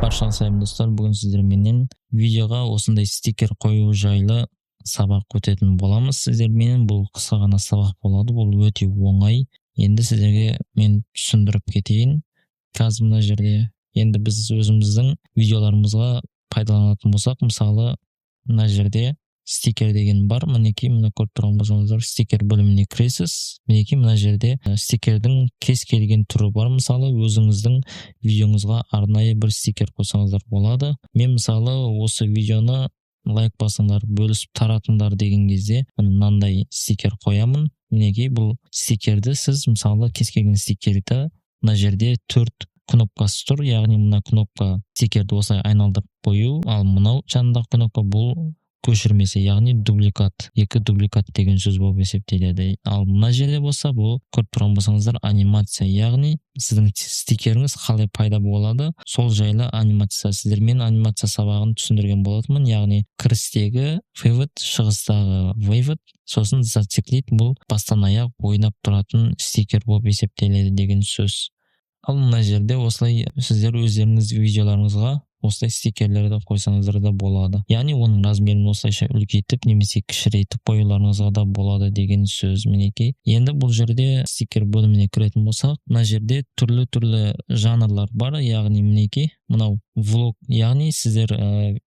Баршаңызға сәлем, достар! Бүгін сіздерменен видеоға осындай стикер қою жайлы сабақ өтетін боламыз сіздерменен. Бұл қысқа ғана сабақ болады, бұл өте оңай. Енді сіздерге мен түсіндіріп кетейін. Қазір мына жерде енді біз өзіміздің видеоларымызға пайдаланатын болсақ, мысалы, мына жерде стикер деген бар. Мінекей, мына көріп тұрған болсаңыздар, стикер бөліміне кіресіз. Мінекей, мына жерде стикердің кез келген түрі бар. Мысалы, өзіңіздің видеоңызға арнайы бір стикер қойсаңыздар болады. Мен, мысалы, осы видеоны лайк басыңдар, бөлісіп таратыңдар деген кезде мынандай стикер қоямын. Мінекей, бұл стикерді сіз, мысалы, кез келген стикерді, мына жерде төрт кнопкасы тұр. Яғни мына кнопка стикерді осылай айналдырып қою, ал мынау жанындағы кнопка бұл көшірмесі, яғни дубликат, екі дубликат деген сөз болып есептеледі. Ал мына жерде болса, бұл, көріп тұрған болсаңыздар, анимация, яғни сіздің стикеріңіз қалай пайда болады, сол жайлы анимация. Сіздермен анимация сабағын түсіндірген болатынмын. Яғни кірістегі вывод, шығыстағы вывод, сосын зациклить, бұл бастан аяқ ойнап тұратын стикер болып есептеледі деген сөз. Ал мына жерде осылай сіздер өздеріңіз видеоларыңызға осылай стикерлерді қойсаңыздар да болады. Яғни оның размерін осылайша үлкейтіп немесе кішірейтіп қоюларыңызға да болады деген сөз. Мінекей, енді бұл жерде стикер бөліміне кіретін болсақ, мына жерде түрлі түрлі жанрлар бар. Яғни мінекей, мынау влог, яғни сіздер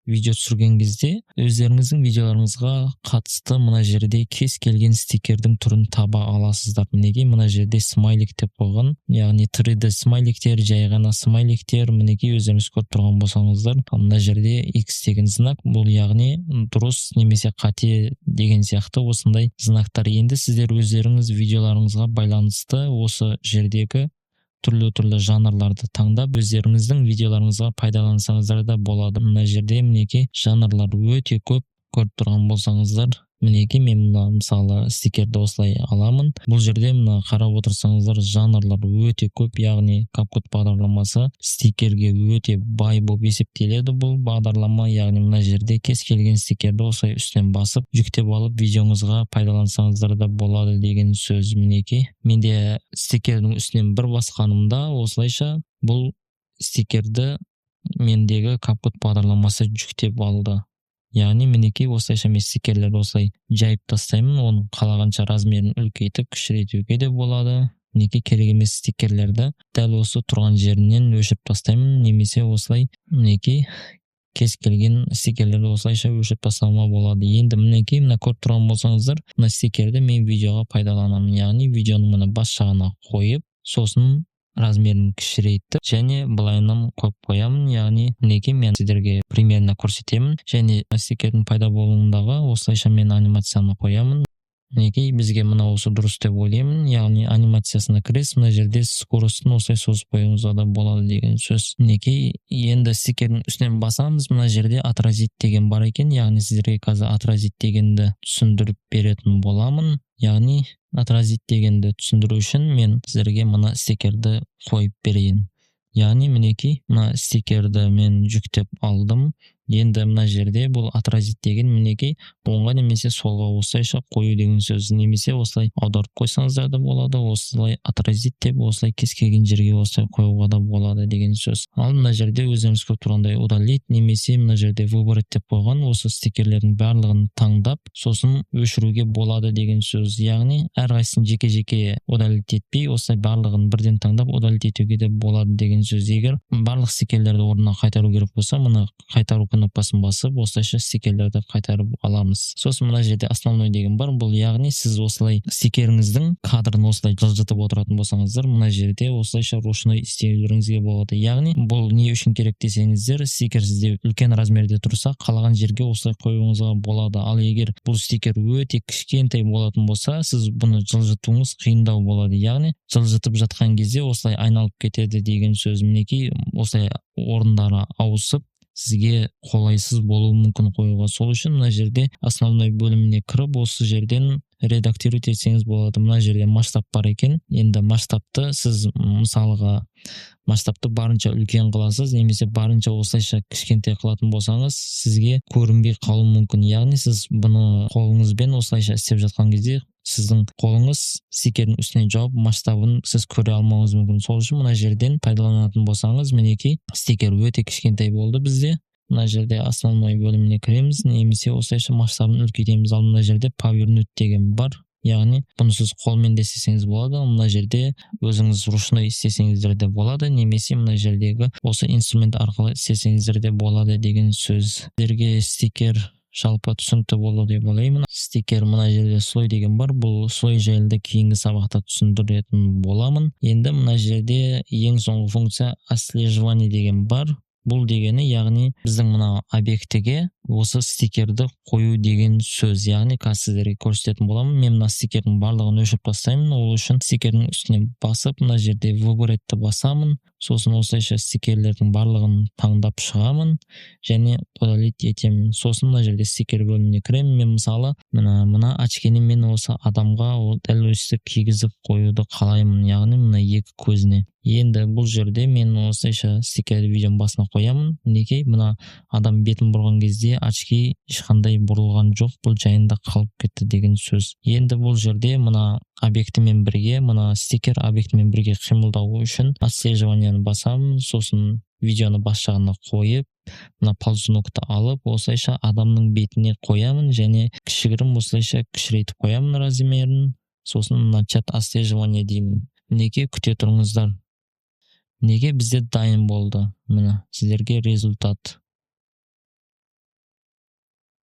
видео түсірген кезде өздеріңіздің видеоларыңызға қатысты мына жерде кез келген стикердің түрін таба аласыздар. Мінекей, мына жерде смайлик деп қойған, яғни 3D смайликтер, жай ғана смайликтер. Мінекей, өздеріңіз көріп тұрған болсаңыздар, ал мына жерде X деген знак, бұл яғни дұрыс немесе қате деген сияқты осындай знактар. Енді сіздер өздеріңіз видеоларыңызға байланысты осы жердегі түрлі түрлі жанрларды таңдап, өздеріңіздің видеоларыңызға пайдалансаңыздар да болады. Мына жерде, мінекей, жанрлар өте көп, көріп тұрған болсаңыздар. Мінекей, мен мына, мысалы, стикерді осылай аламын. Бұл жерде, мына қарап отырсаңыздар, жанрлар өте көп. Яғни CapCut бағдарламасы стикерге өте бай болып есептеледі бұл бағдарлама. Яғни мына жерде кез келген стикерді осылай үстінен басып, жүктеп алып, видеоңызға пайдалансаңыздар да болады деген сөз. Мінекей, менде стикердің үстінен бір басқанымда осылайша бұл стикерді мендегі CapCut бағдарламасы жүктеп алды. Яғни мінекей, осылайша мен стикерлерді осылай жайып тастаймын. Оның қалағанша размерін үлкейтіп, кішірейтуге де болады. Мінекей, керек емес стикерлерді дәл осы тұрған жерінен өшіріп тастаймын немесе осылай, мінекей, кез келген стикерлерді осылайша өшіріп тастауыма болады. Енді мінекей, мына көріп тұрған болсаңыздар, мына стикерді мен видеоға пайдаланамын. Яғни видеоның мына бас жағына қойып, сосын размерін кішірейтіп және былайынан қойып қоямын. Яғни мінекей, мен сіздерге примерно көрсетемін. Және стикердің пайда болуындағы осылайша мен анимацияны қоямын. Мінекей, бізге мына осы дұрыс деп ойлаймын. Яғни анимациясына кіресіз, мына жерде скоростын осылай созып қоюыңызға да болады деген сөз. Мінекей, енді стикердің үстінен басамыз. Мына жерде отразить деген бар екен. Яғни сіздерге қазір отразить дегенді түсіндіріп беретін боламын. Яғни отразить дегенді түсіндіру үшін мен сіздерге мына стикерді қойып берейін. Яғни мінекей, мына стикерді мен жүктеп алдым. Енді мына жерде бұл отразить деген, мінекей, оңға немесе солға осылайша қою деген сөз. Немесе осылай аударып қойсаңыздар да болады. Осылай отразить деп, осылай кез келген жерге осылай қоюға да болады деген сөз. Ал мына жерде өздеріңіз көріп тұрғандай, удалить немесе мына жерде выбрать деп қойған, осы стикерлердің барлығын таңдап, сосын өшіруге болады деген сөз. Яғни әрқайсысын жеке жеке удалить етпей, осылай барлығын бірден таңдап, удалить етуге де болады деген сөз. Егер барлық стикерлерді орнына қайтару керек болса, мына қайтару кнопкасын басып, осылайша стикерлерді қайтарып аламыз. Сосын мына жерде основной деген бар. Бұл яғни сіз осылай стикеріңіздің кадрын осылай жылжытып отыратын болсаңыздар, мына жерде осылайша ручной істеулеріңізге болады. Яғни бұл не үшін керек десеңіздер, стикер сізде үлкен размерде тұрса, қалаған жерге осылай қоюыңызға болады. Ал егер бұл стикер өте кішкентай болатын болса, сіз бұны жылжытуыңыз қиындау болады. Яғни жылжытып жатқан кезде осылай айналып кетеді деген сөз. Мінекей, осылай орындары ауысып, сізге қолайсыз болуы мүмкін қоюға. Сол үшін мына жерде основной бөліміне кіріп, осы жерден редактировать етсеңіз болады. Мына жерде масштаб бар екен. Енді масштабты сіз, мысалға, масштабты барынша үлкен қыласыз немесе барынша осылайша кішкентай қылатын болсаңыз, сізге көрінбей қалуы мүмкін. Яғни сіз бұны қолыңызбен осылайша істеп жатқан кезде Сіздің қолыңыз стикердің үстіне жауып, масштабын сіз көре алмауыңыз мүмкін. Сол үшін мына жерден пайдаланатын болсаңыз, мінекей, стикер өте кішкентай болды бізде. Мына жерде основной бөліміне кіреміз немесе осылайша масштабын үлкейтеміз. Ал мына жерде повернуть деген бар, яғни бұны сіз қолмен де істесеңіз болады, мына жерде өзіңіз ручной істесеңіздер де болады, немесе мына жердегі осы инструмент арқылы істесеңіздер де болады деген сөз. Сіздерге стикер жалпы түсінікті болды деп ойлаймын. Стикер, мына жерде слой деген бар, бұл слой жайлы да кейінгі сабақта түсіндіретін боламын. Енді мына жерде ең соңғы функция отслеживание деген бар. Бұл дегені, яғни біздің мына объектіге осы стикерді қою деген сөз. Яғни қазір сіздерге көрсететін боламын. Мен мына стикердің барлығын өшіріп тастаймын. Ол үшін стикердің үстіне басып, мына жерде выбрать басамын, сосын осылайша стикерлердің барлығын таңдап шығамын және удалить етемін. Сосын мына жерде стикер бөліміне кіремін. Мен, мысалы, мына очкині мен осы адамға дәл өстіп кигізіп қоюды қалаймын, яғни мына екі көзіне. Енді бұл жерде мен осылайша стикерді видеоның басына қоямын. Мінекей, мына адам бетін бұрған кезде очки ешқандай бұрылған жоқ, бұл жайында қалып кетті деген сөз. Енді бұл жерде мына объектімен бірге, мына стикер объектімен бірге қимылдауы үшін отслеживанияны басамын. Сосын видеоны бас жағына қойып, мына ползунокты алып, осылайша адамның бетіне қоямын және кішігірім осылайша кішірейтіп қоямын размерін. Сосын начать отслеживание деймін. Мінекей, күте тұрыңыздар. Неге бізде дайын болды? Міне, сіздерге результат.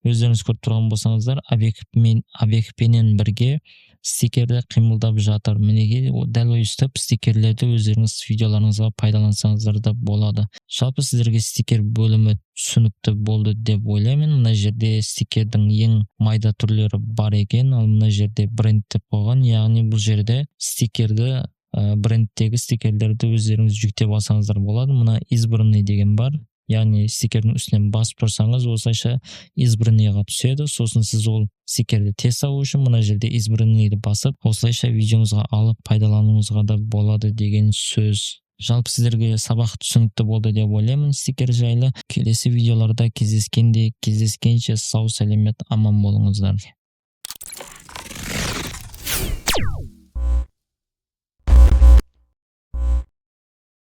Өздеріңіз көріп тұрған болсаңыздар, объектпенен бірге стикерді қимылдап жатыр. Мінекей, дәл өйстіп стикерлерді өздеріңіз видеоларыңызға пайдалансаңыздар да болады. Жалпы, сіздерге стикер бөлімі түсінікті болды деп ойлаймын. Мына жерде стикердің ең майда түрлері бар екен. Ал мына жерде бренд деп қойған, яғни бұл жерде стикерді, брендтегі стикерлерді өздеріңіз жүктеп алсаңыздар болады. Мына избранный деген бар, яғни стикердің үстінен басып тұрсаңыз, осылайша избранныйға түседі. Сосын сіз ол стикерді тез табу үшін мына жерде избранныйды басып, осылайша видеоңызға алып пайдалануыңызға да болады деген сөз. Жалпы, сіздерге сабақ түсінікті болды деп ойлаймын стикер жайлы. Келесі видеоларда кездескенше сау сәлемет, аман болыңыздар.